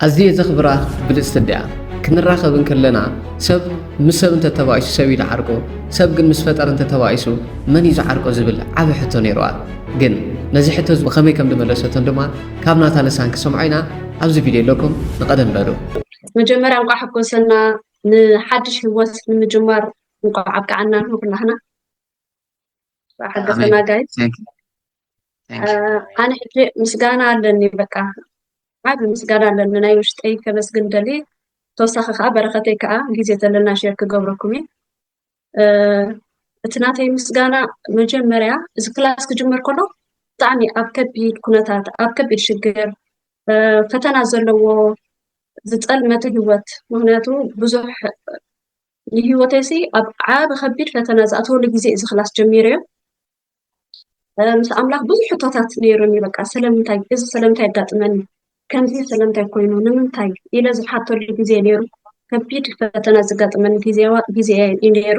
ኣዝየ ዘኽብራ ብልጽቲ ኣዲኣ፣ ክንራኸብ እንከለና ሰብ ምስ ሰብ እንተተባኢሱ ሰብ እዩ ዝዓርቆ፣ ሰብ ግን ምስ ፈጣሪ እንተተባኢሱ መን እዩ ዝዓርቆ ዝብል ዓቢ ሕቶ ነይርዋ። ግን ነዚ ሕቶ እዚ ብኸመይ ከም ዝመለሰቶን ድማ ካብ ናታ ልሳን ክሰምዖ ኢና። ኣብዚ ቪድዮ ኣለኩም፣ ንቐደም በሉ። መጀመርያ እንቋዕ ሓጎሰና፣ ንሓድሽ ህይወት ንምጅማር እንቋዕ ኣብቅዓና ንኹላህና። ሓገዘና ጋይስ። ኣነ ሕጂ ምስጋና ኣለኒ፣ በቃ ዓቢ ምስጋና ኣለኒ፣ ናይ ውሽጠይ ከመስግን ደሊ። ተወሳኺ ከዓ በረኸተይ ከዓ ግዜ ተለና ሼር ክገብረኩም እየ። እቲ ናተይ ምስጋና መጀመርያ እዚ ክላስ ክጅምር ከሎ ብጣዕሚ ኣብ ከቢድ ኩነታት፣ ኣብ ከቢድ ሽግር፣ ፈተና ዘለዎ ዝጸልመተ ህይወት፣ ምኽንያቱ ብዙሕ ንህይወተይሲ ኣብ ዓቢ ከቢድ ፈተና ዝኣተወሉ ግዜ እዚ ክላስ ጀሚረዮ። ምስ ኣምላኽ ብዙሕ ሕቶታት ነይሩኒ። በቃ ስለምንታይ እዚ፣ ስለምንታይ ኣጋጥመኒ፣ ከምዚ ስለምንታይ ኮይኑ፣ ንምንታይ ኢለ ዝሓተሉ ግዜ ነይሩ። ከቢድ ፈተና ዝጋጥመኒ ግዜ እዩ ነይሩ።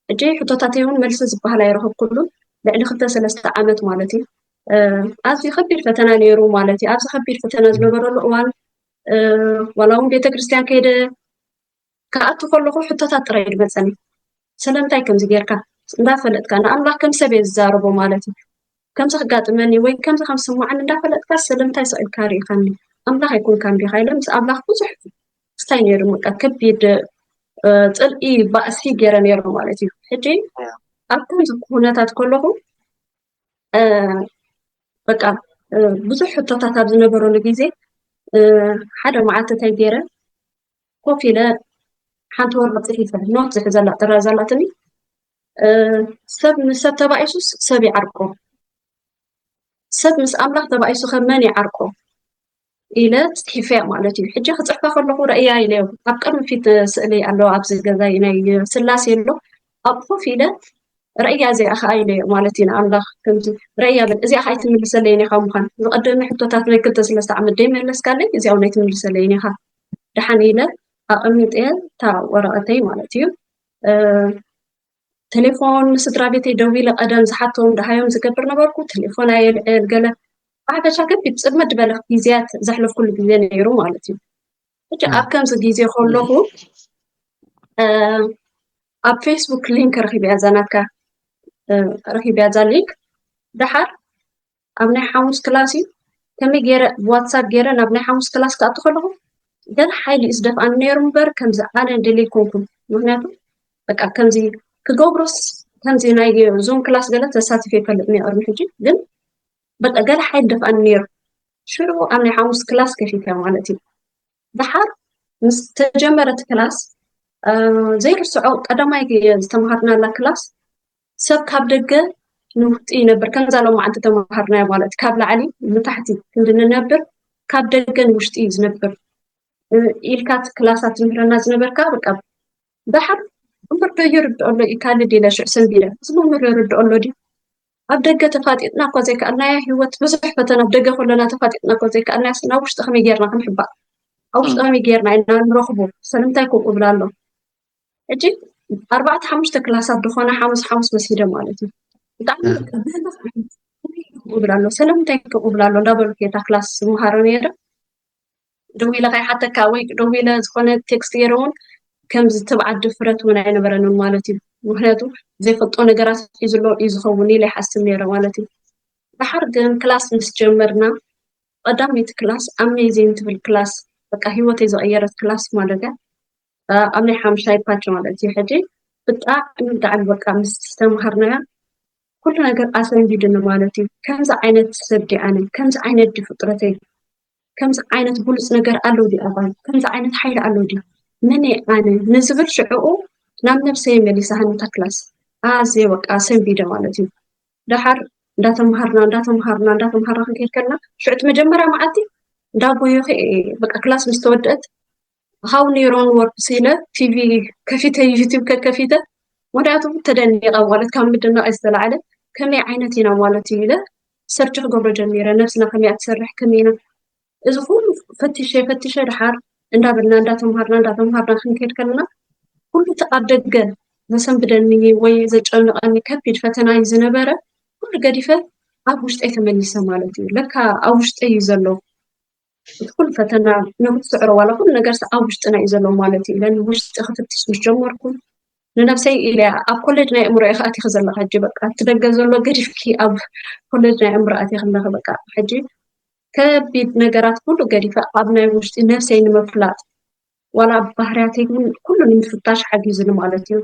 ሕጂ ሕቶታተይ እውን መልሲ ዝበሃል ኣይረኸብኩሉን። ልዕሊ ክልተ ሰለስተ ዓመት ማለት እዩ። ኣዝዩ ከቢድ ፈተና ነይሩ ማለት እዩ። ኣብዚ ከቢድ ፈተና ዝነበረሉ እዋን ዋላ እውን ቤተክርስትያን ከይደ ክኣቱ ከለኹ ሕቶታት ጥራይ ድመፀኒ። ስለምንታይ ከምዚ ጌርካ እንዳፈለጥካ ንኣምላኽ ከም ሰብ እየ ዝዛረቦ ማለት እዩ። ከምዚ ክጋጥመኒ ወይ ከምዚ ከም ስማዓኒ እንዳፈለጥካ ስለምንታይ ስቕ ኢልካ ርኢኻኒ? ኣምላኽ ኣይኮንካን ዲኻ ኢለ ምስ ኣምላኽ ብዙሕ ክስታይ ነይሩ። በቃ ከቢድ ጽልኢ ባእሲ ገይረ ነይሩ ማለት እዩ። ሕጂ ኣብ ከምዚ ኩነታት ከለኹ በቃ ብዙሕ ሕቶታት ኣብ ዝነበረሉ ግዜ ሓደ መዓልቲ እንታይ ገይረ ኮፍ ኢለ ሓንቲ ወረቐት ፅሒፈ፣ ኖት ዝሕዘላ ጥራዝ ኣላትኒ። ሰብ ምስ ሰብ ተባኢሱስ ሰብ ይዓርቆ፣ ሰብ ምስ ኣምላኽ ተባኢሱ ከ መን ይዓርቆ ኢለ ፅሒፈያ ማለት እዩ። ሕጂ ክፅሕፋ ከለኹ ረእያ ኢለዮ፣ ኣብ ቅድሚ ፊት ስእሊ ኣለዎ ኣብዚ ገዛይ ናይ ስላሴ ኣሎ፣ ኣብ ኮፍ ኢለ ረእያ እዚኣ ከዓ ኢለዮ ማለት እዩ ንኣምላኽ። ከምዚ ረእያ በል፣ እዚኣ ከዓ ኣይትምልሰለይን ኢኻ ምዃን፣ ዝቐደመ ሕቶታት ናይ ክልተ ሰለስተ ዓመት ደይመለስካለይ፣ እዚኣ እውን ኣይትምልሰለይን ኢኻ። ደሓን ኢለ ኣቐሚጠ እታ ወረቐተይ ማለት እዩ። ቴሌፎን ንስድራ ቤተይ ደዊለ ቀደም ዝሓቶም ደሃዮም ዝገብር ነበርኩ። ቴሌፎን ኣየልዕል ገለ ብሓፈሻ ከቢድ ጽልመት ዝበለ ግዜያት ዘሕለፍኩሉ ግዜ ነይሩ ማለት እዩ። ሕጂ ኣብ ከምዚ ግዜ ከለኹ ኣብ ፌስቡክ ሊንክ ረኺበያ፣ እዛ ናትካ ረኺበያ፣ እዛ ሊንክ። ደሓር ኣብ ናይ ሓሙስ ክላስ እዩ። ከመይ ገይረ ብዋትሳፕ ገይረ ናብ ናይ ሓሙስ ክላስ ክኣቱ ከለኹ ገለ ሓይሊ እዩ ዝደፍኣኒ ነይሩ እምበር ከምዚ ኣነ ደልየ ኣይኮንኩን። ምኽንያቱ በቃ ከምዚ ክገብሮስ ከምዚ ናይ ዙም ክላስ ገለ ተሳቲፈ ይፈልጥ እየ ቅድሚ ሕጂ፣ ግን በቃ ገለ ሓይሊ ደፍኣኒ ነይሩ። ሽዑ ኣብ ናይ ሓሙስ ክላስ ከፊተ ማለት እዩ። ደሓር ምስ ተጀመረት ክላስ ዘይርስዖ ቀዳማይ ዝተምሃርናላ ክላስ ሰብ ካብ ደገ ንውሽጢ ይነብር። ከምዛ ሎማዓንቲ ተምሃርናዮ ማለት ካብ ላዕሊ ንታሕቲ ክንዲ ንነብር ካብ ደገ ንውሽጢ እዩ ዝነብር ኢልካ እቲ ክላሳት ትምህረና ዝነበርካ በቃ ደሓር እምበር ዶ ይርድኦ ኣሎ እዩ ካልድ ኢለ ሽዕ ሰንቢደ እዚ መምህር ይርድኦ ኣሎ ድዩ? ኣብ ደገ ተፋጢጥና እኳ ዘይከኣልናያ ህይወት ብዙሕ ፈተና ኣብ ደገ ከለና ተፋጢጥና እኳ ዘይከኣልናያ ናብ ውሽጢ ከመይ ጌርና ክንሕባእ ኣብ ውሽጢ ከመይ ጌርና ኢና ንረኽቦ? ሰለምንታይ ከምኡ እብላ ኣሎ? ሕጂ ኣርባዕተ ሓሙሽተ ክላሳት ዝኾነ ሓሙስ ሓሙስ መሲደ ማለት እዩ። ብጣዕሚ ከምኡ እብላ ኣሎ፣ ሰለምንታይ ከምኡ እብላ ኣሎ እንዳበሉ ጌታ ክላስ ዝመሃሮ ነይረ። ደዊለ ከይሓተካ ወይ ደዊለ ዝኾነ ቴክስት ገይረ እውን ከምዚ ትብዓት ድፍረት እውን ኣይነበረንን ማለት እዩ። ምክንያቱ ዘይፈልጦ ነገራት ሒዙ ኣሎ እዩ ዝኸውን ኢለ ይሓስብ ነይረ ማለት እዩ። ደሓር ግን ክላስ ምስ ጀመርና ቀዳመይቲ ክላስ ኣሜዚንግ ትብል ክላስ በቃ ህይወተይ ዝቐየረት ክላስ ማለት እያ። ኣብ ናይ ሓሙሻይ ፓች ማለት እዩ። ሕጂ ብጣዕሚ ብጣዕሚ በቃ ምስ ዝተምሃርናያ ኩሉ ነገር ኣሰንቢድኒ ማለት እዩ። ከምዚ ዓይነት ሰብ ድየ ኣነ? ከምዚ ዓይነት ድዩ ፍጥረተይ? ከምዚ ዓይነት ብሉፅ ነገር ኣሎ ድዩ ኣባይ? ከምዚ ዓይነት ሓይሊ ኣሎ ድዩ? መን እየ ኣነ ንዝብል ሽዕኡ ናብ ነብሰይ መሊሳሃኒ እታ ክላስ። ኣዝየ በቃ ሰንቢደ ማለት እዩ። ደሓር እንዳተምሃርና እንዳተምሃርና እንዳተምሃርና ክንከይድ ከለና ሽዑ እቲ መጀመርያ መዓልቲ እንዳጎየኹ እየ በቃ ክላስ ምስ ተወደአት ሃው ኒውሮን ወርክስ ኢለ ቲቪ ከፊተ ዩቲብ ከከፊተ ወዲኣቱ ተደኒቐ ማለት ካብ ምድናቕ ዝተላዕለ ከመይ ዓይነት ኢና ማለት እዩ ኢለ ሰርች ክገብሮ ጀሚረ ነብስና ከመይ እያ ትሰርሕ ከመይ ኢና እዚ ኩሉ ፈቲሸ ፈቲሸ ደሓር እንዳበልና እንዳተምሃርና እንዳተምሃርና ክንከይድ ከለና ኩሉ እቲ ኣብ ደገ ዘሰንብደኒ ወይ ዘጨንቐኒ ከቢድ ፈተና እዩ ዝነበረ ኩሉ ገዲፈ ኣብ ውሽጠይ ተመሊሰ ማለት እዩ ለካ ኣብ ውሽጠይ እዩ ዘሎ እቲ ኩሉ ፈተና ንክትስዕሮ ዋላ ኩሉ ነገር ኣብ ውሽጥና እዩ ዘሎ ማለት እዩ ኢለን ውሽጢ ክፍትሽ ምስ ጀመርኩ ንነብሰይ ኢለ ኣብ ኮሌጅ ናይ ኣእምሮ ኢኻ ኣቲኺ ዘለኻ ሕጂ በቃ እቲ ደገ ዘሎ ገዲፍኪ ኣብ ኮሌጅ ናይ ኣእምሮ ኣቲኺ ኣለኺ በቃ ሕጂ ከቢድ ነገራት ኩሉ ገዲፈ ኣብ ናይ ውሽጢ ነብሰይ ንምፍላጥ ዋላ ባህርያተይ እውን ኩሉ ንምፍታሽ ሓጊዙኒ ማለት እዩ።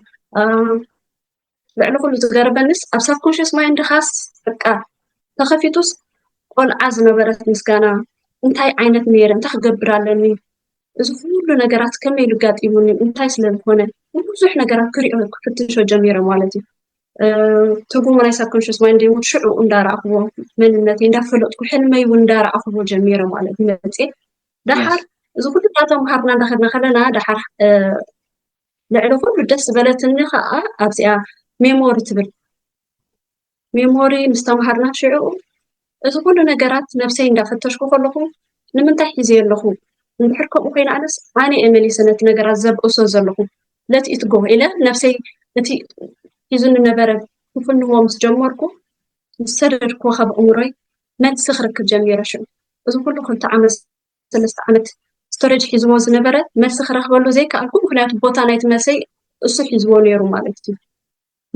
ልዕሊ ኩሉ ዝገርመንስ ኣብ ሳብኮንሽስ ማይንድኻስ በቃ ተኸፊቱስ ቆልዓ ዝነበረት ምስጋና እንታይ ዓይነት ነይረ እንታይ ክገብር ኣለኒ እዚ ኩሉ ነገራት ከመይ ኢሉ ጋጢሙኒ እንታይ ስለ ዝኾነ ብዙሕ ነገራት ክሪኦ ክፍትሾ ጀሚረ ማለት እዩ። ትርጉሙ ናይ ሳብኮንሽስ ማይንድ እውን ሽዑ እንዳረኣኽዎ መንነተይ እንዳፈለጥኩ ሕልመይ እውን እንዳረኣኽዎ ጀሚረ ማለት እዩ። መፅየ ደሓር እዚ ኩሉ እንዳተምሃርና እንዳኸድና ከለና ደሓር ልዕሊ ኩሉ ደስ ዝበለትኒ ከዓ ኣብዚኣ ሜሞሪ ትብል ሜሞሪ ምስ ተምሃርና ሽዕኡ እዚ ኩሉ ነገራት ነብሰይ እንዳፈተሽኩ ከለኹ ንምንታይ ሒዘ ኣለኹ እንድሕር ከምኡ ኮይነ ኣነስ ኣነ እየ መሊሰ ነቲ ነገራት ዘብእሶ ዘለኹ let it go ኢለ ነብሰይ እቲ ሒዙኒ ነበረ ክፍንዎ ምስ ጀመርኩ ምስ ሰደድክዎ ካብ ኣእምሮይ መልሲ ክረክብ ጀሚረ ሽዑ እዚ ኩሉ ክልተ ዓመት ሰለስተ ዓመት ስቶሬጅ ሒዝዎ ዝነበረ መልሲ ክረኽበሉ ዘይከኣልኩ ምክንያቱ ቦታ ናይቲ መልሰይ እሱ ሒዝዎ ነይሩ ማለት እዩ።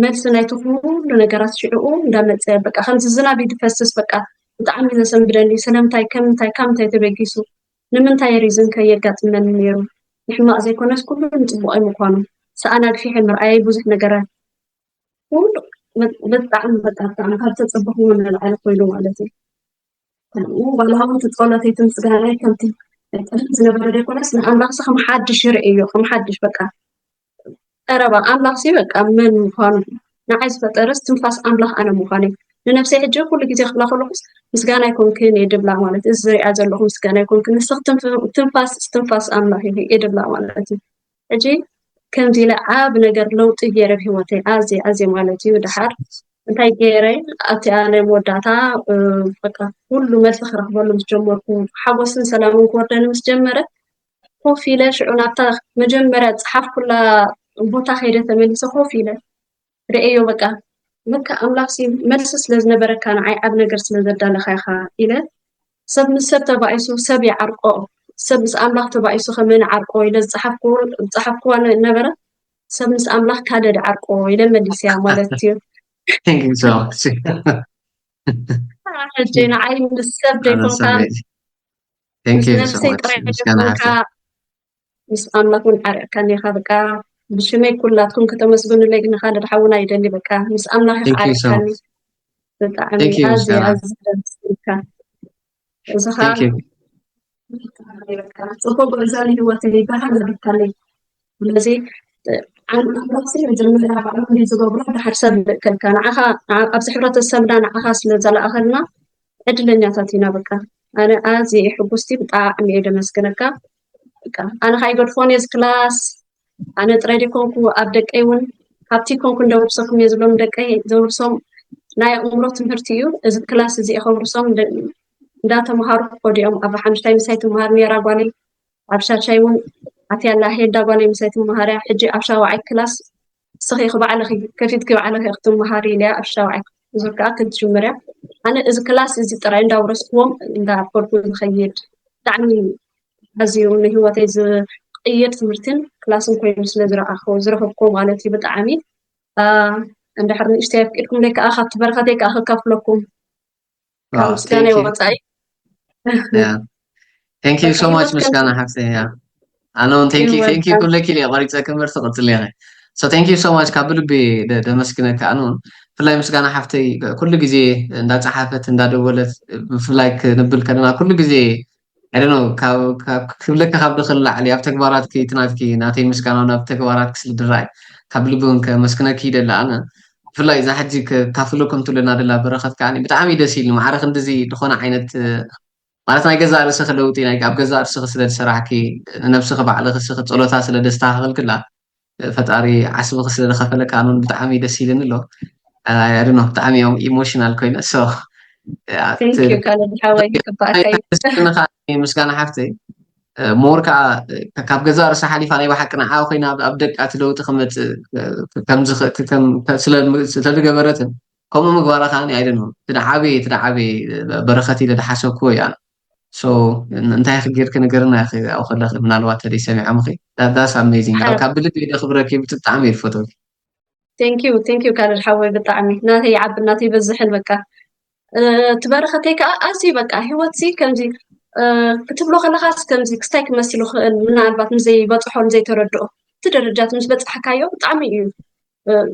መልሲ ናይቲ ኩሉ ነገራት ሽዕኡ እንዳመፀ በቃ ከምዚ ዝናብ እዩ ዝፈስስ በቃ ብጣዕሚ ዘሰንብደኒ ስለምንታይ ከምንታይ ካብ ምንታይ ተበጊሱ ንምንታይ ሪዝን ከ የጋጥመኒ ነይሩ ንሕማቕ ዘይኮነስ ኩሉ ንፅቡቐይ ምኳኑ ሰኣን ኣግፊሐ ምርኣየይ ብዙሕ ነገራት ኩሉ ብጣዕሚ በቃ ብጣዕሚ ካብ ተፀበኹዎ ንላዕሊ ኮይኑ ማለት እዩ። ከምኡ ዋላ እውን እቲ ጸሎተይ እቲ ምስጋናይ ከምቲ ቀደም ዝነበረ ዘይኮነስ ንኣምላኽሲ ከም ሓድሽ ይርእዮ ከም ሓድሽ በቃ ቀረባ ኣምላኽሲ በቃ መን ምዃኑ ንዓይ ዝፈጠረስ ትንፋስ ኣምላኽ ኣነ ምዃነይ ንነብሰይ ሕጂ ኩሉ ግዜ ክብላ ከለኹስ ምስጋና ይኮንክን እየ ድብላ ማለት እዚ ዝሪኣ ዘለኹ ምስጋና ይኮንክን ንስኽ ትንፋስ ትንፋስ ኣምላኽ ኢኺ እየ ድብላ ማለት እዩ ሕጂ ከምዚ ኢለ ዓብ ነገር ለውጢ ገይረ ብሂወተይ ኣዝየ ኣዝየ ማለት እዩ ድሓር እንታይ ገይረ ኣብቲኣ ናይ መወዳእታ በቃ ኩሉ መልሲ ክረኽበሉ ምስ ጀመርኩ ሓጎስን ሰላምን ክወርደኒ ምስ ጀመረ ኮፍ ኢለ ሽዑ ናብታ መጀመርያ ዝፀሓፍኩላ ቦታ ከይደ ተመሊሰ ኮፍ ኢለ ርእየዮ በቃ ለካ ኣምላኽሲ መልሲ ስለ ዝነበረካ ንዓይ ዓብ ነገር ስለ ዘዳለኻ ኢኻ ኢለ ሰብ ምስ ሰብ ተባኢሱ ሰብ ይዓርቆ ሰብ ምስ ኣምላኽ ተባኢሱ ከመ ንዓርቆ ኢለ ዝፀሓፍክዋ ነበረ ሰብ ምስ ኣምላኽ ካልእ ድዓርቆ ኢለ መሊሰያ ማለት እዩ። ሕጂ ንዓይ ምስ ሰብ ዘይኮንካ ምስ ነብሰይ ጥራይ ዘይኮንካ ምስ ኣምላኽ እውን ዓሪቕካኒ ኢኻ በቃ ብሽመይ ኩላትኩም ከተመስግኑለይ ግን ካልድ ሓውና ይደሊ በቃ ምስ ኣምላኽ ኢኻ ዓሪቕካኒ ብጣዕሚ ኣዝየ ኣዝየ ደምስልካ እዚ ኸዓ ፅቡቅ ጉዕዞ ንህይወተይ ባህል ኣቢልካለይ ስለዚ ዓለም ኣምላኽሲ መጀመርያ ባዕሉ እንዲ ዝገብሮ ድሓር ሰብ ልእከልካ ንዓኻ ኣብዚ ሕብረተሰብና ንዓኻ ስለ ዘለኣኸልና ዕድለኛታት ኢና በቃ ኣነ ኣዝየ ሕጉስቲ ብጣዕሚ እየ ደመስግነካ ኣነ ካ ይገድፎን እየ ክላስ ኣነ ጥራይ ዘይኮንኩ ኣብ ደቀይ እውን ሃብቲ ኮንኩ እንደውርሰኩም እየ ዝብሎም ደቀይ ዘውርሶም ናይ ኣእምሮ ትምህርቲ እዩ እዚ ክላስ እዚ ከውርሶም እንዳተምሃሩ ክኸዱ እዮም ኣብ ሓሙሽታይ ምሳይ ትምሃር ነይራ ጓለይ ኣብ ሻድሻይ እውን ኣትያ ኣላ ሄዳ ጓለይ ምሳይ ትምሃር እያ ሕጂ ኣብ ሻውዓይ ክላስ ንስኺ ኢኺ ባዕልኺ ከፊትኪ ባዕልኺ ኢኺ ትምሃሪ ኢለያ ኣብ ሻውዓይ ዙር ከዓ ክትጅምር እያ ኣነ እዚ ክላስ እዚ ጥራይ እንዳውረስክዎም እንዳኣበልኩ ዝኸይድ ብጣዕሚ ኣዝዩ ንህይወተይ ዝቕይር ትምህርትን ክላስን ኮይኑ ስለ ዝረኣኹ ዝረኸብኩዎ ማለት እዩ ብጣዕሚ እንድሕር ንእሽተይ ኣፍቂድኩምለይ ከዓ ካብቲ በረኸተይ ከዓ ከካፍለኩም ካብ ምስጋናይ ወፃኢ Thank you so much ምስጋና ሓፍተይ ኣነ እውን thank you thank you ክብለኪ ኢለ ቆሪፀ ክምርቲ ቅፅል ኢኸ so thank you so much ካብ ብልቢ ደመስግነካ ኣነ እውን ብፍላይ ምስጋና ሓፍተይ ኩሉ ግዜ እንዳፀሓፈት እንዳደወለት ብፍላይ ክንብል ከለና ኩሉ ግዜ I don't know ክብለካ ካብ ድኽእል ላዕሊ ኣብ ተግባራትኪ እቲ ናትኪ ናተይ ምስጋና ናብ ተግባራትኪ ስለ ዝረኣይ ካብ ልቢ እውን ከመስግነኪ ይደሊ ኣነ ብፍላይ እዛ ሕጂ ከካፍለኩም ትብለና ደላ በረኸት ከዓ ብጣዕሚ ደስ ኢልኒ ማዕረ ክንድዚ ዝኾነ ዓይነት ማለት ናይ ገዛእ ርእስኺ ለውጢ ናይ ኣብ ገዛእ ርእስኺ ስለ ዝሰራሕኪ ንነብስኺ ባዕልኺ ስኺ ጸሎታ ስለ ደስተኻኸልክላ ፈጣሪ ዓስብኺ ስለ ዝኸፈለካ ኣነ እውን ብጣዕሚ ደስ ኢልኒ ኣሎ ኣይ ዶንት ኖ ብጣዕሚ እዮም ኢሞሽናል ኮይነ so Thank you ካልድ ሓወይ ክበኣካ እዩ ምስጋና ሓፍተይ more ከዓ ካብ ገዛእ ርእሳ ሓሊፋ ናይ ብሓቂ ንዓ ኮይና ኣብ ደቃ እቲ ለውጢ ክመፅእ ስለዝገበረትን ከምኡ ምግባራ ከዓ ኣይ ዶንት ኖ እቲ ዓበየ እቲ ዓበየ በረኸት ኢለ ዝሓሰብክዎ እዩ ኣነ So እንታይ ክጌርክ ንገርና ኢኺ ኣብኡ ከለኺ ምናልባት ተደይ ሰሚዖምኺ። That's amazing። ካብ ልቢ የደኽብረኪ፣ ብጣዕሚ እየ ዝፈትወኪ። Thank you, thank you ካለል ሓወይ፣ ብጣዕሚ ናተይ ይዓብን ናተይ ይበዝሕን። በቃ እቲ በረኸተይ ከዓ ኣዝዩ በቃ ህይወት ሲ ከምዚ ክትብሎ ከለኻስ ከምዚ ክስታይ ክመስል ይኽእል፣ ምናልባት ንዘይበፅሖ ንዘይተረድኦ እቲ ደረጃት ምስ በፃሕካዮ ብጣዕሚ እዩ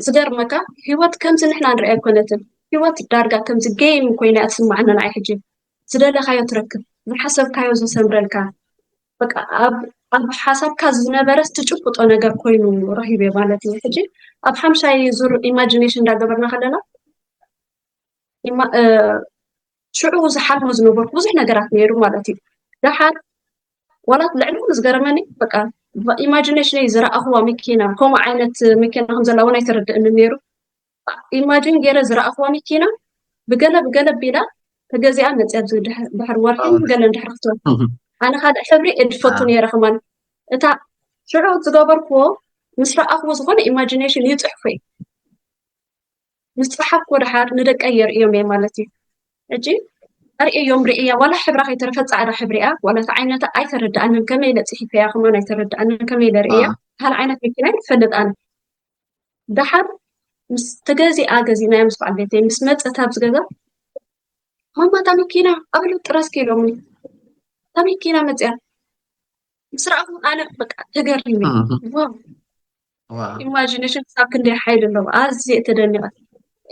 ዝገርመካ። ህይወት ከምዚ ንሕና ንሪኣ ኣይኮነትን። ህይወት ዳርጋ ከምዚ ጌም ኮይና እያ ትስማዓና ንዓይ ሕጂ። ዝደለኻዮ ትረክብ፣ ዝሓሰብካዮ ዝሰምረልካ፣ በቃ ኣብ ኣብ ሓሳብካ ዝነበረስ ትጭብጦ ነገር ኮይኑ ረኺበ ማለት እዩ። ሕጂ ኣብ ሓምሻይ ዙር ኢማጂኔሽን እንዳገበርና ከለና ሽዑ ዝሓልሞ ዝነበርኩ ብዙሕ ነገራት ነይሩ ማለት እዩ። ደሓር ዋላት ልዕሊ ኩሉ ዝገረመኒ በቃ ኢማጂኔሽነይ ዝረኣኽዋ መኪና ከምኡ ዓይነት መኪና ከም ዘላ እውን ኣይተረድእንን ነይሩ። ኢማጂን ገይረ ዝረኣኽዋ መኪና ብገለ ብገለ ቢላ ተገዚኣ መፅያ ኣብዚ ድሕር ወርሒ ገለ እንድሕር ክትወርሒ ኣነ ካልእ ሕብሪ እድፈቱ ነይረ ከማን እታ ሽዑ ዝገበርክዎ ምስ ረኣኽዎ ዝኾነ ኢማጂኔሽን ይፅሕፎ እዩ ምስ ፀሓፍክዎ ደሓር ንደቀይ የርእዮም እየ ማለት እዩ። ሕጂ ኣርእዮም ርእያ ዋላ ሕብራ ከይተረፈ ፃዕዳ ሕብሪ እያ ዋላ እቲ ዓይነታ ኣይተረድኣንን ከመይ ኢለ ፅሒፈያ ከማን ኣይተረድኣንን ከመይ ኢለ ርእያ ካልእ ዓይነት መኪና ይፈልጥ ኣነ ደሓር ምስ ተገዚኣ ገዚእናያ ምስ በዓል ቤተይ ምስ መፀት ኣብዚ ገዛ ማማ እታ መኪና ኣበሉ ጥረስኪ ኢሎምኒ እታ መኪና መፅያ ምስ ረኣኹ ኣነ በቃ ተገሪመ ዋው ኢማጂኔሽን ክሳብ ክንደይ ሓይሊ ኣለዎ ኣዝየ ተደኒቐ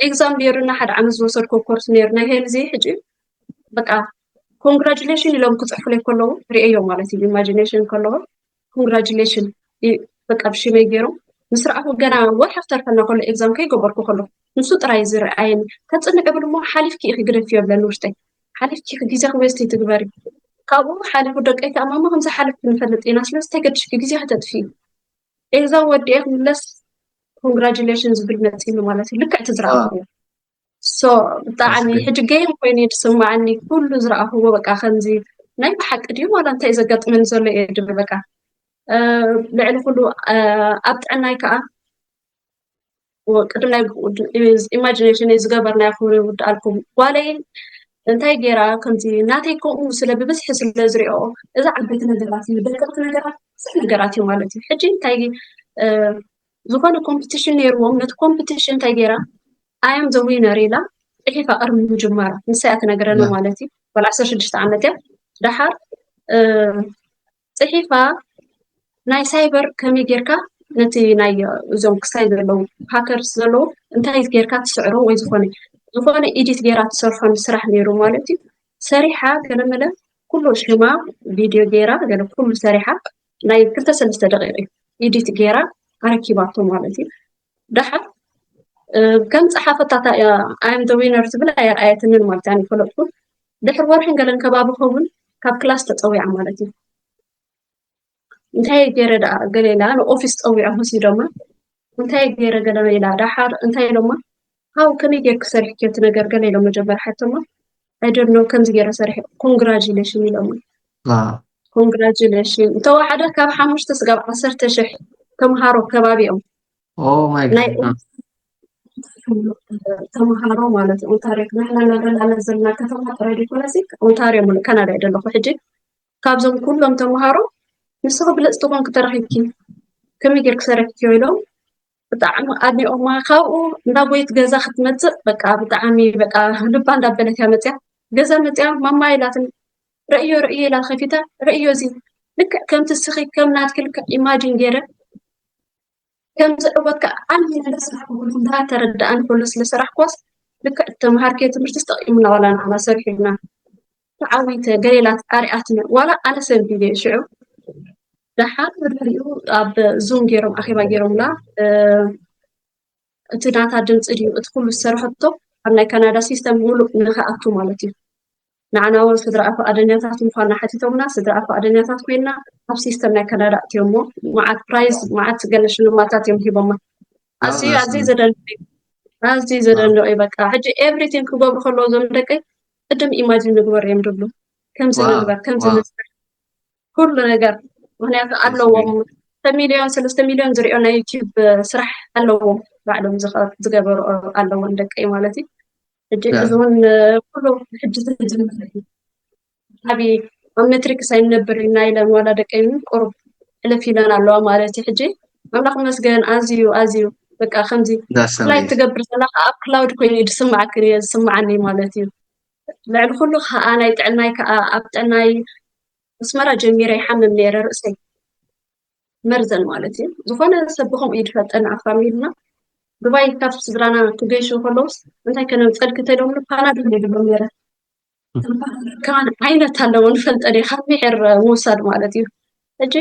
ኤግዛም ነይሩና ሓደ ዓመት ዝወሰድኮ ኮርስ ነይሩ ናይ ሄልዚ ሕጂ በቃ ኮንግራጁሌሽን ኢሎም ክፅሕፉለይ ከለዉ ርእዮ ማለት እዩ ኢማጂኔሽን ከለዎ ኮንግራጁሌሽን በቃ ብሽመይ ገይሮም ምስ ረኣኹ ገና ወርሒ ክተርፈና ከሎ ኤግዛም ከይገበርኩ ከሎ ንሱ ጥራይ ዝረኣየኒ ተፅንዕ ብል እሞ ሓሊፍኪ ኢኺ ግደፊ የብለኒ ውሽጠይ ሓሊፍኪ ኢኺ ግዜኺ ዌስት ትግበሪ ካብኡ ሓሊፉ ደቀይ ከኣ ማማ ከምዚ ሓለፍኪ ንፈልጥ ኢና ስለዚ እንታይ ገድሽኪ ግዜኺ ተጥፊ ኤግዛም ወዲኤ ክምለስ ኮንግራጁሌሽን ዝብል መፂኒ ማለት እዩ ልክዕ እቲ ዝረኣኹዎ so ብጣዕሚ ሕጂ ገይም ኮይኑ እዩ ዝስማዓኒ ኩሉ ዝረኣኽዎ በቃ ከምዚ ናይ ብሓቂ ድዩ ዋላ እንታይ ዘጋጥመኒ ዘሎ እየ ድብል በቃ ልዕሊ ኩሉ ኣብ ጥዕናይ ከዓ ቅድም ናይ ኢማጂኔሽን ዝገበርናዮ ክብሪ ይውድኣልኩም ጓለይ እንታይ ገይራ ከምዚ ናተይ ከምኡ ስለ ብብዝሒ ስለ ዝሪኦ እዚ ዓበይቲ ነገራት እዩ ደቀቅቲ ነገራት ብዙሕ ነገራት እዩ ማለት እዩ ሕጂ እንታይ ዝኾነ ኮምፒቲሽን ነይርዎም ነቲ ኮምፒቲሽን እንታይ ገይራ I am the winner ኢላ ፅሒፋ ቅድሚ ምጅማራ ንሳ እያ ትነግረና ማለት እዩ ጓል ዓሰርተ ሽዱሽተ ዓመት እያ ደሓር ፅሒፋ ናይ ሳይበር ከመይ ጌርካ ነቲ ናይ እዞም ክሳይ ዘለዉ ሃከርስ ዘለዉ እንታይ ጌርካ ትስዕሮ ወይ ዝኾነ ዝኾነ ኢዲት ጌራ ትሰርሖን ስራሕ ነይሩ ማለት እዩ ሰሪሓ ገለመለ ኩሉ ሽማ ቪድዮ ጌራ ገለ ኩሉ ሰሪሓ ናይ ክልተ ሰለስተ ደቂቕ እዩ ኢዲት ጌራ ኣረኪባቶ ማለት እዩ ደሓር ከም ፀሓፈታታ እያ ኣም ደ ዊነር ትብል ኣየርኣየትንን ማለት እያ ይፈለጥኩ ድሕር ወርሕን ገለን ከባቢ ከውን ካብ ክላስ ተፀዊዓ ማለት እዩ እንታይ ገይረ ደኣ ገለ ኢላ ንኦፊስ ፀዊዖም ወሲዶማ እንታይ ገይረ ገለ ኢላ ደሓር እንታይ ኢሎማ ሃው ከመይ ጌርክ ሰሪሕኪ እቲ ነገር ገለ ኢሎም መጀመር ሓቶማ I don't know ከምዚ ገይረ ሰሪሐ congratulation ኢሎማ congratulation እንተወሓደ ካብ ሓሙሽተ ስጋብ ዓሰርተ ሽሕ ተምሃሮ ከባቢኦም ናይ ተምሃሮ ማለት ኦንታሪዮ ንሕና እናበላና ዘለና ከተማ ጥራይ ዘይኮነሲ ኦንታሪዮ ሙሉእ ካናዳ እዩ ዘለኹ ሕጂ ካብዞም ኩሎም ተምሃሮ ንስኺ ብልፅቲ ኮንኪ ተረኺብኪ ከመይ ጌርኪ ሰረኪዮ ኢሎም ብጣዕሚ ኣድኒኦማ ካብኡ እንዳ ጎይት ገዛ ክትመፅእ በቃ ብጣዕሚ በቃ ልባ እንዳበለት እያ መፅያ ገዛ መፅያ ማማ ኢላትን ርእዮ ርእዮ ኢላ ከፊታ ርእዮ እዚ ልክዕ ከምቲ ስኺ ከም ናትኪ ልክዕ ኢማጂን ገይረ ከም ዝዕወት ከዓ ኣነ ነደ ስራሕ ኩሉ እንዳተረዳእን ኩሉ ስለ ስራሕኳስ ልክዕ ተምሃርኪ ትምህርቲ ስጠቂሙና ዋላ ንዓና ሰሪሑና ተዓዊተ ገሌላት ኣሪኣትነ ዋላ ኣነ ሰንቢደ ሽዑ ደሓር ብድሕሪኡ ኣብ ዙም ገይሮም ኣኼባ ገይሮምላ እቲ ናታ ድምፂ ድዩ እቲ ኩሉ ዝሰርሐቶ ኣብ ናይ ካናዳ ሲስተም ሙሉእ ንክኣቱ ማለት እዩ ንዓና እውን ስድራ ፈቃደኛታት ምኳንና ሓቲቶምና ስድራ ፈቃደኛታት ኮይንና ኣብ ሲስተም ናይ ካናዳ ኣትዮሞ መዓት ፕራይዝ መዓት ገለ ሽልማታት እዮም ሂቦማ ኣዝዩ ኣዝዩ ዘደንቕ ኣዝዩ ዘደንቕ እዩ በቃ ሕጂ everything ክገብሩ ከለዉ እዞም ደቀይ ቅድም ኢማጂን ንግበር እዮም ድብሉ ከምዚ ንግበር ከምዚ ንስራሕ ኩሉ ነገር ምክንያቱ ኣለዎም ሚሊዮን ሰለስተ ሚሊዮን ዝሪኦ ናይ ዩቲብ ስራሕ ኣለዎም ባዕሎም ዝገበሩ ኣለዎም ደቀይ ማለት እዩ ሕጂ እዚ እውን ኩሉ ሕጂ ዝጅምር እዩ ዓብዪ ኣብ መትሪክስ ኣይንነብር ኢና ኢለን ዋላ ደቀይ ቁሩብ ሕልፍ ኢለን ኣለዋ ማለት እዩ። ሕጂ ኣምላኽ መስገን ኣዝዩ ኣዝዩ በቃ ከምዚ that's ክላይ amazing ትገብር ዘላ ኣብ ክላውድ ኮይኑ እዩ ዝስማዓክን እየ ዝስማዓኒ ማለት እዩ። ልዕሊ ኩሉ ከዓ ናይ ጥዕናይ ከዓ ኣብ ጥዕናይ ኣስመራ ጀሚረ ይሓምም ነይረ ርእሰይ መርዘን ማለት እዩ። ዝኾነ ሰብ ብከምኡ እዩ ዝፈልጠኒ ኣብ ፋሚልና ዱባይ ካብ ስድራና ክገይሹ ከለውስ እንታይ ከነምፀልክ ተሎም ፓናዶል ይብሎም ነይረ። ከማን ዓይነት ኣለዎ ንፈልጠ ደ ካብ ምሕር ምውሳድ ማለት እዩ። ሕጂ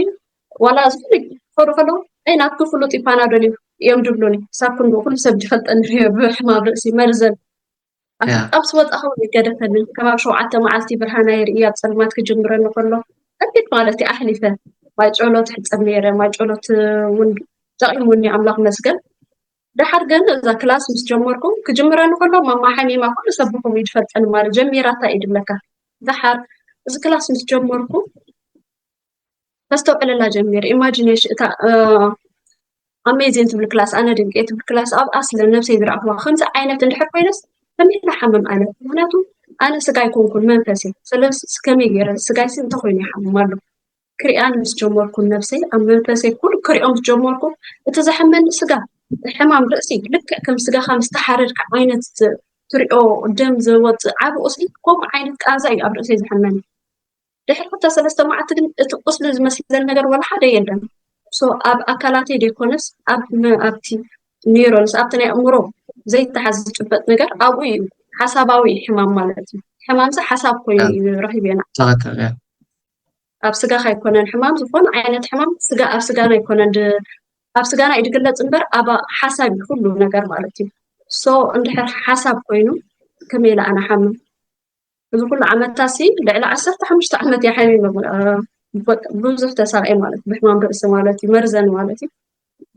ዋላ ዝኾነ ክኸዱ ከለዉ ኣይ ናትኩ ፍሉጥ እዩ ፓናዶል እዩ እዮም ድብሉኒ። ሳብ ክንዱ ኩሉ ሰብ ዝፈልጠኒ ብሕማም ርእሲ መርዘን ያ ኣብ ስወጣ ከውን ይገደፈኒ። ከባብ ሸውዓተ መዓልቲ ብርሃን ኣይርኢ ኣብ ፀልማት ክጅምረኒ ከሎ ከቢድ ማለት እዩ ኣሕሊፈ። ማይ ጨሎት ሕፀብ ነይረ። ማይ ጨሎት እውን ጠቒሙኒ ኣምላኽ መስገን። ደሓር ግን እዛ ክላስ ምስ ጀመርኩ ክጅምረኒ ከሎ ማማ ሓሚማ ኩሉ ሰብ ብኹም ይድፈልጠኒ ማለት ጀሚራታ እዩ ድብለካ። ደሓር እዚ ክላስ ምስ ጀመርኩ ከስተውዕለላ ጀሚር ኢማጂኔሽን እታ ኣሜዚን ትብል ክላስ ኣነ ድንቂ ትብል ክላስ ኣብ ኣስለ ነብሰይ ዝረኣኽዋ ከምዚ ዓይነት እንድሕር ኮይነስ ከመይ ሓምም ኣነ ምክንያቱ ኣነ ስጋ ኣይኮንኩን መንፈስ እየ ስለዚ ከመይ ገይረ ስጋይ ሲ እንተኮይኑ ይሓምም ኣሎ ክሪኣን ምስ ጀመርኩ ነብሰይ ኣብ መንፈሰይ ኩሉ ክሪኦ ምስ ጀመርኩ እቲ ዘሐመኒ ስጋ ሕማም ርእሲ ልክዕ ከም ስጋኻ ምስ ተሓረድካ ዓይነት ትሪኦ ደም ዝወፅእ ዓቢ ቁስሊ ከምኡ ዓይነት ቃንዛ እዩ ኣብ ርእሰይ ዝሐመኒ ድሕሪ ክልተ ሰለስተ መዓልቲ ግን እቲ ቁስሊ ዝመስለኒ ነገር ወላ ሓደ የለን። So ኣብ ኣካላተይ ዘይኮነስ ኣብ ኣብቲ ኒውሮንስ ኣብቲ ናይ ኣእምሮ ዘይተሓዝ ዝጭበጥ ነገር ኣብኡ እዩ። ሓሳባዊ ሕማም ማለት እዩ። ሕማምዚ ሓሳብ ኮይኑ እዩ ረኺበና። ኣብ ስጋኻ ኣይኮነን ሕማም ዝኾነ ዓይነት ሕማም ስጋ ኣብ ስጋና ኣይኮነን ኣብ ስጋና እዩ ዝግለፅ እምበር ኣብ ሓሳብ እዩ ኩሉ ነገር ማለት እዩ። So እንድሕር ሓሳብ ኮይኑ ከመይ ኢለ ኣነ ሓምም እዚ ኩሉ ዓመታት ሲ ልዕሊ ዓሰርተ ሓሙሽተ ዓመት እየ ሓሚመ ብዙሕ ተሳቒየ ማለት ብሕማም ርእሲ ማለት እዩ መርዘን ማለት እዩ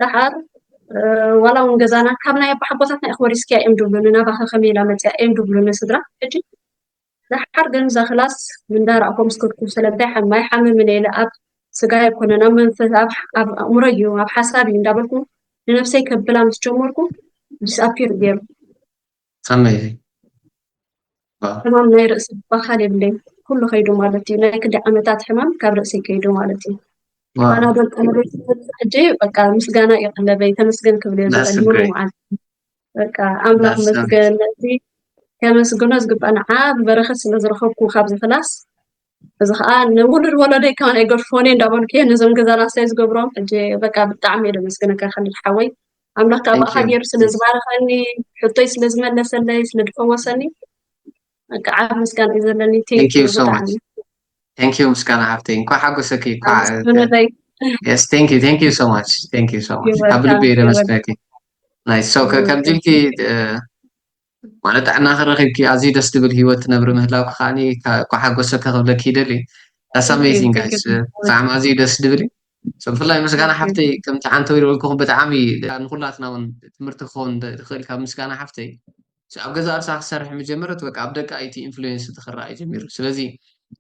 ደሓር ዋላ እውን ገዛና ካብ ናይ ኣባሓጎታትና ኢኹ ወሪስክያ እዮም ድብሉኒ ናባኸ ከመይ ኢላ መፅያ እዮም ድብሉኒ ስድራ ሕጂ ደሓር ግን እዛ ክላስ እንዳረኣኹ ምስ ከድኩ ስለምንታይ ሓማይ ሓምምን ኢለ ኣብ ስጋ ኣይኮነን ኣብ መንፈስ ኣብ ኣእምሮ እዩ ኣብ ሓሳብ እዩ እንዳበልኩ ንነብሰይ ከብላ ምስ ጀመርኩ disappear ገይሩ Amazing. ሕማም ናይ ርእሲ በኻል የብለይ ኩሉ ከይዱ ማለት እዩ ናይ ክንዲ ዓመታት ሕማም ካብ ርእሲ ከይዱ ማለት እዩ ፓናዶል ቀለበይ ሕጂ በቃ ምስጋና እዩ ቀለበይ ተመስገን ክብል እየ ዝውዕል ሙሉ መዓልቲ በቃ ኣምላኽ መስገን ነዚ ከመስግኖ ዝግባእ ንዓ ብበረኸት ስለ ዝረኸብኩ ካብዚ ክላስ እዚ ከዓ ንውሉድ ወለደይ ከዓ ናይ ገድፎኒ እንዳበልኩ እየ ነዞም ገዛና ስለ ዝገብሮም ሕጂ በቃ ብጣዕሚ እየ ደመስግነካ ከልድ ሓወይ ኣምላኽ ካብ ብኣኻ ገይሩ ስለ ዝባረኸኒ ሕቶይ ስለ ዝመለሰለይ ስለ ዝፈወሰኒ በቃ ዓብ ምስጋና እዩ ዘለኒ Thank you so much. Thank you ምስጋና ሓፍተይ እንኳዕ ሓጎሰኪ እንኳዕ ብነደይ Yes, thank you, thank you so much. Thank you so much. ካብ ልቢ እየ ደመስግነኪ። Nice. So ከምዚ ኢልኪ ማለት ጥዕና ክረኺብኪ ኣዝዩ ደስ ዝብል ሂወት ትነብሪ ምህላውኪ ከዓኒ እኳ ሓጎሰኪ ክብለኪ ይደሊ። That's amazing guys. ብጣዕሚ ኣዝዩ ደስ ዝብል እዩ። ብፍላይ ምስጋና ሓፍተይ ከምቲ ዓንተ ወይ ዝበልኩኹም ብጣዕሚ ንኩላትና እውን ትምህርቲ ክኸውን ዝኽእል ካብ ምስጋና ሓፍተይ ኣብ ገዛ ርእሳ ክሰርሕ ምጀመረት በቃ ኣብ ደቃ እቲ ኢንፍሉዌንስ እቲ ክረኣይ ጀሚሩ። ስለዚ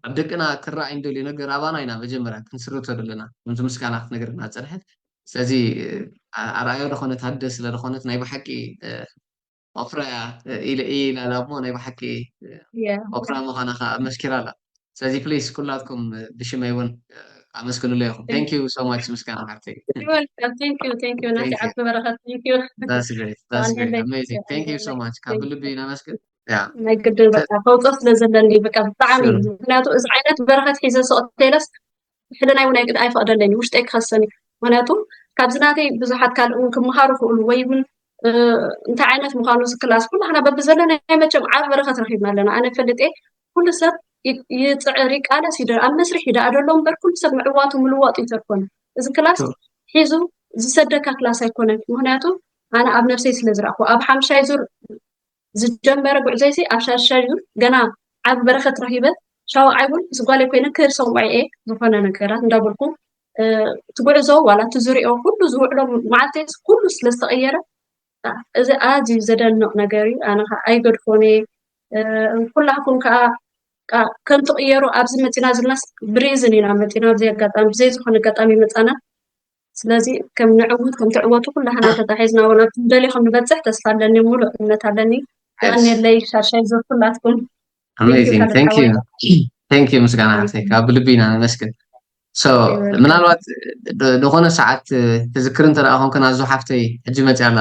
ኣብ ደቅና ክረኣይ እንደልዩ ነገር ኣባና ኢና መጀመርያ ክንስርቶ ዘለና ከምዚ ምስጋና ክትነግረና ዝፀንሐት። ስለዚ ኣርኣዮ ዝኾነት ኣደ ስለ ዝኾነት ናይ ብሓቂ ኦፍራ እያ ኢለ እየ ኢላ ኣላ እሞ ናይ ብሓቂ ኦፍራ ምዃና ከዓ ኣመስኪራ ኣላ። ስለዚ ፕሊስ ኩላትኩም ብሽመይ እውን ኣመስግኑለይ ኢኹም። Thank you so much ምስጋና ሓፍተይ። Thank you, thank you ናቲ ዓቢ በረኸት thank you። That's great, that's great, amazing. Thank you so much ካብ ብልቢ ነመስግን። ናይ ግድን በቃ ከውፅኦ ስለ ዘለኒ በቃ ብጣዕሚ ምክንያቱ እዚ ዓይነት በረኸት ሒዘ ስቕተለስ ሕልናይ እውን ኣይፈቕደለኒ ውሽጠይ ክኸሰኒ ምክንያቱ ካብዚ ናተይ ብዙሓት ካልእ እውን ክመሃሩ ክእሉ ወይ እውን እንታይ ዓይነት ምዃኑ እዚ ክላስ ኩላህና በብዘለናይ መቸም ዓብ በረኸት ረኺብና ኣለና ኣነ ፈልጤ ኩሉ ሰብ ይፅዕር ይቃለስ ይደ ኣብ መስርሕ ይደኣ ደሎ እምበር ኩሉ ሰብ ምዕዋቱ ምልዋጡ ይተርፎን እዚ ክላስ ሒዙ ዝሰደካ ክላስ ኣይኮነን ምክንያቱ ኣነ ኣብ ነብሰይ ስለ ዝረእኹ ኣብ ሓምሻይ ዙር ዝጀመረ ጉዕዞይ ሲ ኣብ ሻድሻይ ዙር ገና ዓብ በረኸት ረኺበ ሻውዓይ እውን ምስ ጓለይ ኮይነ ክህር ሰውዒ እየ ዝኾነ ነገራት እንዳበልኩ እቲ ጉዕዞ ዋላ እቲ ዝሪኦ ኩሉ ዝውዕሎ መዓልተይ ኩሉ ስለ ዝተቐየረ እዚ ኣዝዩ ዘደንቕ ነገር እዩ ኣነ ከዓ ኣይገድፎን እየ ኩላኩም ከዓ ከም ትቕየሩ ኣብዚ መፂና ዝብናስ ብሪዝን ኢና መፂና ኣብዚ ኣጋጣሚ ብዘይ ዝኾነ ኣጋጣሚ መፃና ስለዚ ከም ንዕውት ከም ትዕወቱ ኩላህና ተታሒዝና እውን ኣብቲ ንደልዮ ከም ንበፅሕ ተስፋ ኣለኒ ሙሉእ እምነት ኣለኒ የቐንየለይ ሻሻይ ዞር ኩላትኩም Amazing. Thank you. Thank you ምስጋና ሓፍተይ፣ ካብ ልቢ ኢና ነመስግን። So ምናልባት ዝኾነ ሰዓት ትዝክር እንተ ደኣ ኮንክን ኣዙ ሓፍተይ ሕጂ መፅያ ኣላ።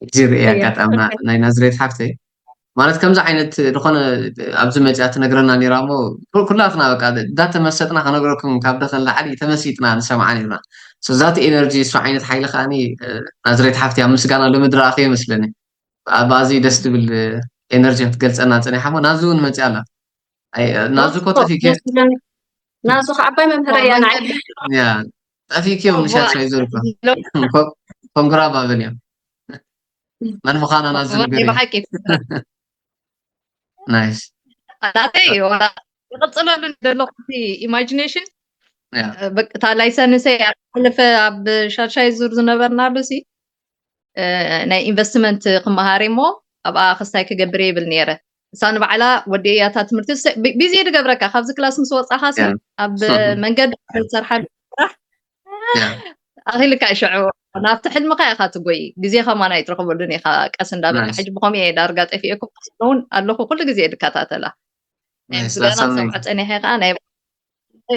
ሕጂ ርእያ ኣጋጣምና ናይ ናዝሬት ሓፍተይ ማለት ከምዚ ዓይነት ዝኾነ ኣብዚ መፅያ ትነግረና ነይራ እሞ ኩላትና በቃ እንዳተመሰጥና ከነግረኩም ካብ ደኸል ላዕሊ ተመሲጥና ንሰምዓ ነርና። ዛት ኤነርጂ እሱ ዓይነት ሓይሊ ከዓኒ ናዝሬት ሓፍቲ ኣብ ምስጋና ሎሚ ድረኣኸ ይመስለኒ። ብኣዝዩ ደስ ትብል ኤነርጂ ክትገልፀና ፀኒሓ እሞ ናዙ እውን መፅያ ኣላ። ናዙ እኮ ጠፊከ ናዙ ከዓባይ መምህር እያ ንዓይ ጠፊክዮም ንሻሻይ ዘርኮ ኮንግራ ባብል እዮም መን ምዃና ናዙ ንገር ብሓቂ ናይስ ናተይ ይቕፅለሉ ዘለኹ ኢማጂኔሽን እታ ላይሰንሰይ ሓለፈ ኣብ ሻሻይ ዙር ዝነበርናሉ ሲ ናይ ኢንቨስትመንት ክመሃር እሞ ኣብኣ ክስታይ ክገብር ይብል ነይረ። እሳ ንባዕላ ወዲ እያ እታ ትምህርቲ ቢዚ ድገብረካ ካብዚ ክላስ ምስ ወፃኻ ሲ ኣብ መንገዲ ዝሰርሓሉ ስራሕ ኣኺልካ ሽዑ ናብቲ ሕልምካ ኢኻ ትጎይ። ግዜ ከማን ኣይትረኽበሉን ኢኻ። ቀስ እንዳበልካ ሕጂ ብኸምኡ እየ ዳርጋ ጠፊኤኩም እውን ኣለኹ ኩሉ ግዜ ድከታተላ ናይ ምስጋና ሰምዖ ፀኒሐ ከዓ ናይ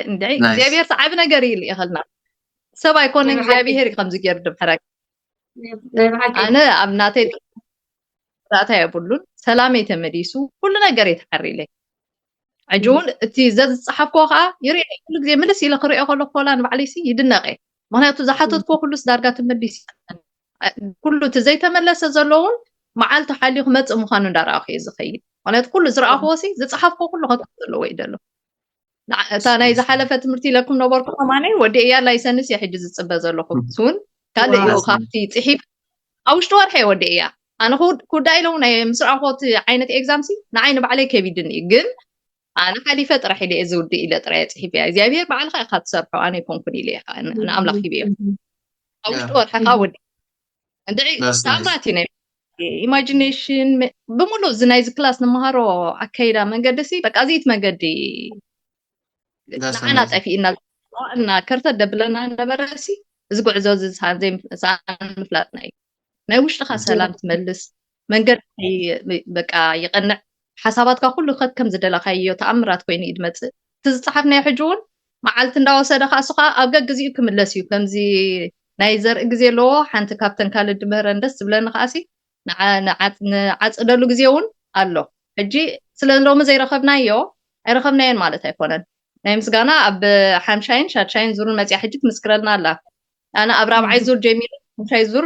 እንድዒ እግዚኣብሔር ዓቢ ነገር ይልእኸልና። ሰብ ኣይኮነን እግዚኣብሔር እዩ ከምዚ ገይሩ ድምሕረካ። ኣነ ኣብ ናተይ ራእታ የብሉን። ሰላመይ ተመሊሱ ኩሉ ነገር የተሓሪለይ። ሕጂ እውን እቲ ዘዝፀሓፍኮ ከዓ ይርኢ ኩሉ ግዜ ምልስ ኢለ ክሪኦ ከለኩ ኮላ ንባዕለይሲ ይድነቀ። ምክንያቱ ዝሓተትኮ ኩሉስ ዳርጋ ትመሊስ ኩሉ እቲ ዘይተመለሰ ዘለውን መዓልቲ ሓልዩ ክመፅእ ምኳኑ እንዳረኣኩ እየ ዝኸይድ። ምክንያቱ ኩሉ ዝረኣክዎ ሲ ዝፀሓፍኮ ኩሉ ከ ዘለዎ እዩ ዘሎ። እታ ናይ ዝሓለፈ ትምህርቲ ኢለኩም ነበርኩ ከማነ ወዲ እያ ላይሰንስ እየ ሕጂ ዝፅበ ዘለኹ ስውን ካልእ እዩ ካብቲ ፅሒፍ ኣብ ውሽጢ ወርሒ እየ ወዲ እያ ኣነ ክውዳ ኢለው ናይ ምስ ረኣኽዎ እቲ ዓይነት ኤግዛም ሲ ንዓይ ንባዕለይ ከቢድኒ እዩ ግን ኣነ ሓሊፈ ጥራሕ ኢለ እየ ዝውድእ ኢለ ጥራይ እየ ፅሒፈ እያ እግዚኣብሄር ባዕልካ ኢካ ትሰርሖ ኣነ ኣይኮንኩን ኢለ እየ ንኣምላኽ ሂበ እየ ኣብ ውሽጢ ወርሒ ከዓ ወዲ እንድዒ ተኣምራት እዩ ናይ ኢማጂኔሽን ብሙሉእ እዚ ናይዚ ክላስ ንመሃሮ ኣካይዳ መንገዲ ሲ በቃ እዚት መንገዲ ንዓና ጠፊእና እና ከርተት ደብለና ነበረ ሲ እዚ ጉዕዞ እዚ ሰኣን ዘይምፍላጥና እዩ ናይ ውሽጥኻ ሰላም ትመልስ መንገዲ በቃ ይቐንዕ ሓሳባትካ ኩሉ ከከም ዝደለካዮ ተኣምራት ኮይኑ እዩ ድመፅእ እቲ ዝፀሓፍናዮ ሕጂ እውን መዓልቲ እንዳወሰደ ከዓ እሱ ከዓ ኣብ ገግዜኡ ክምለስ እዩ ከምዚ ናይ ዘርኢ ግዜ ኣለዎ ሓንቲ ካብተን ካልእ ድምህረን ደስ ዝብለኒ ከዓሲ ንዓፅደሉ ግዜ እውን ኣሎ ሕጂ ስለ ሎሚ ዘይረኸብናዮ ኣይረኸብናዮን ማለት ኣይኮነን ናይ ምስጋና ኣብ ሓምሻይን ሻድሻይን ዙርን መፅያ ሕጂ ትምስክረልና ኣላ ኣነ ኣብ ራብዓይ ዙር ጀሚሩ ሓምሻይ ዙር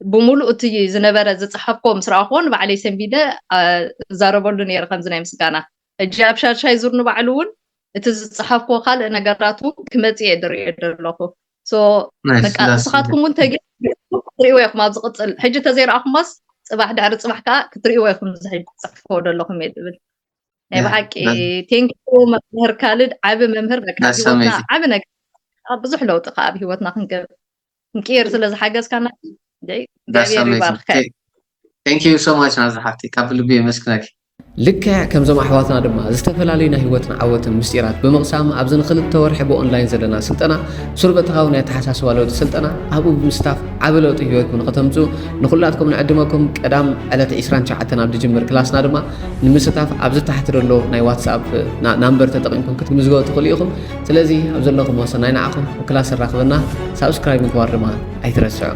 ብምሉእ እቲ ዝነበረ ዝፀሓፍኮ ምስ ረኣኽዎ ንባዕለይ ሰንቢደ እዛረበሉ ነይረ ከምዚ ናይ ምስጋና ሕጂ ኣብ ሻድሻይ ዙር ንባዕሉ እውን እቲ ዝፀሓፍኮ ካልእ ነገራት እውን ክመፅእ እየ ድርእዮ ዘለኹ ንስኻትኩም እውን ተገ ትሪእዎ ኢኹም ኣብ ዝቕፅል ሕጂ ተዘይረኣኹሞስ ፅባሕ ድሕሪ ፅባሕ ከዓ ክትሪእዎ ኢኹም ዝሕጂ ዝፅሕፍኮ ዘለኹም እየ ዝብል ናይ ብሓቂ ቴንኪ መምህር ካልድ ዓቢ መምህር በቃ ህይወትና ዓቢ ነገር ብዙሕ ለውጢ ከዓ ኣብ ህይወትና ክንገብር ክንቅየር ስለ ዝሓገዝካና እግዚኣብሔር ይባርክካ Thank you so much ናዝራ ሓፍቲ ካብ ልቢ የመስግነኪ ልክዕ ከምዞም ኣሕዋትና ድማ ዝተፈላለዩ ናይ ህይወትን ዓወትን ምስጢራት ብምቕሳም ኣብዚ ንክልተ ወርሒ ብኦንላይን ዘለና ስልጠና ሱር በተኻዊ ናይ ኣተሓሳስባ ለውጢ ስልጠና ኣብኡ ብምስታፍ ዓቢ ለውጢ ህይወትኩም ንኸተምፅኡ ንኩላትኩም ንዕድመኩም ቀዳም ዕለት ዕስራን ትሽዓተን ኣብ ዝጅምር ክላስና ድማ ንምስታፍ ኣብዚ ታሕቲ ዘሎ ናይ ዋትስኣፕ ናምበር ተጠቒምኩም ክትምዝገቡ ትኽእሉ ኢኹም ስለዚ ኣብ ዘለኹም ወሰናይ ንዓኹም ክላስ ኣራኽበና ሳብስክራይብ ምግባር ድማ ኣይትረስዑ